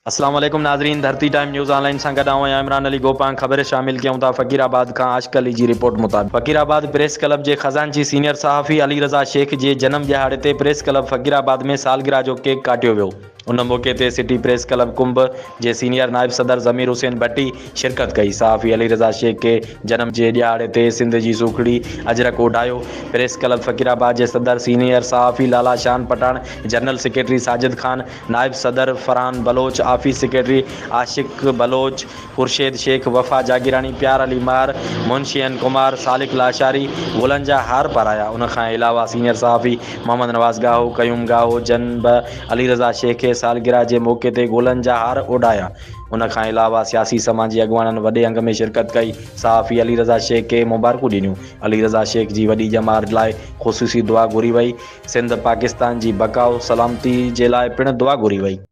اسلام عليڪم ناظرين ڌرتي ٽائيم نيوز آن لائين سان گڏ آئون آهيان عمران علي گوپانگ خبر شامل ڪيون ٿا فقير آباد کان عاشق علي جي رپورٽ مطابق فقير آباد پريس ڪلب جي خزانچي سينيئر صحافي علي رضا شيخ جي جنم ڏهاڙي تي پريس ڪلب فقير آباد ۾ سالگرهه جو ڪيڪ ڪاٽيو ويو ان موقعي تي سٽي پريس ڪلب ڪنب جي سينيئر نائب صدر ضمير حسين ڀٽي شرڪت ڪئي صحافي علي رضا شيخ کي جنم جي ڏهاڙي تي سنڌ جي سوکڙي اجرڪ اوڍايو پريس ڪلب فقير آباد جي صدر سينيئر صحافي لالا شان پٺاڻ جنرل سيڪريٽري ساجد خان نائب صدر فرحان بلوچ، آفيس سيڪريٽري عاشق بلوچ، خورشيد شيخ، وفا جاگيراڻي، پيار علي مهر، منشي اين ڪمار، سالڪ لاشاري گلن جا هار پارايا. ان کان علاوه سينيئر صحافي محمد نواز ڳاهو، قيوم ڳاهو جن به علي رضا شيخ کي سالگرهه جي موقعي تي گلن جا هار اوڍايا. ان کان علاوه سياسي سماجي اڳواڻن وڏي انگ ۾ شرڪت ڪئي. صحافي علي رضا شيخ کي مبارڪون ڏنيون. علي رضا شيخ جي وڏي ڄمار لاء خصوصي دعا گهري وئي. سنڌ پاڪستان جي بقاء و سلامتي جي لاء پڻ دعا گهري وئي.